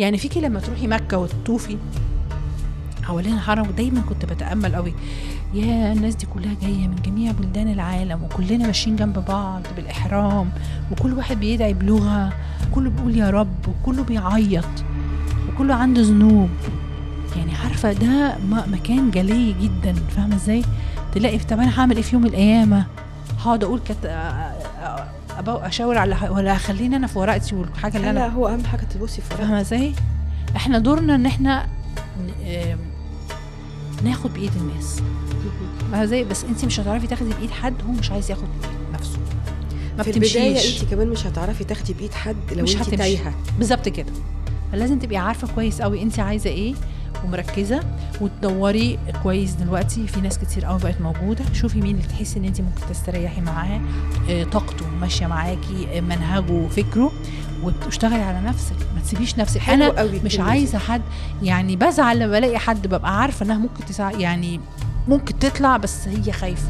يعني فيكي لما تروحي مكة وتطوفي حوالين الحرم، دايما كنت بتأمل قوي، يا الناس دي كلها جاية من جميع بلدان العالم، وكلنا ماشيين جنب بعض بالإحرام، وكل واحد بيدعي بلغة، كله بيقول يا رب، وكله بيعيط، وكله عنده ذنوب. يعني عارفة ده مكان جلي جدا، فاهمة ازاي؟ تلاقي طب انا هعمل ايه في يوم القيامة؟ هقعد اقول اشاور على ولا خليني انا في ورقتي والحاجة اللي انا، لا هو اهم حاجة تبصي في ورقتك، فاهمة ازاي؟ احنا دورنا ان احنا ناخد بايد الناس، فاهمة ازاي؟ بس انت مش هتعرفي تاخدي بايد حد هو مش عايز ياخد بايد نفسه، ما في البداية بتمشيش. انت كمان مش هتعرفي تاخدي بايد حد لو مش انت تايهه بالظبط كده. فلازم تبقي عارفه كويس قوي انت عايزه ايه ومركزه وتدوري كويس. دلوقتي في ناس كتير قوي بقت موجودة، شوفي مين اللي تحسي ان انت ممكن تستريحي معاه، طاقته ماشية معاكي، منهجه، فكرة، واشتغلي على نفسك، ما تسيبيش نفسك. حلو انا قوي مش عايزه حد، يعني بزعل لما بلاقي حد ببقى عارفه انها ممكن يعني ممكن تطلع بس هي خايفة.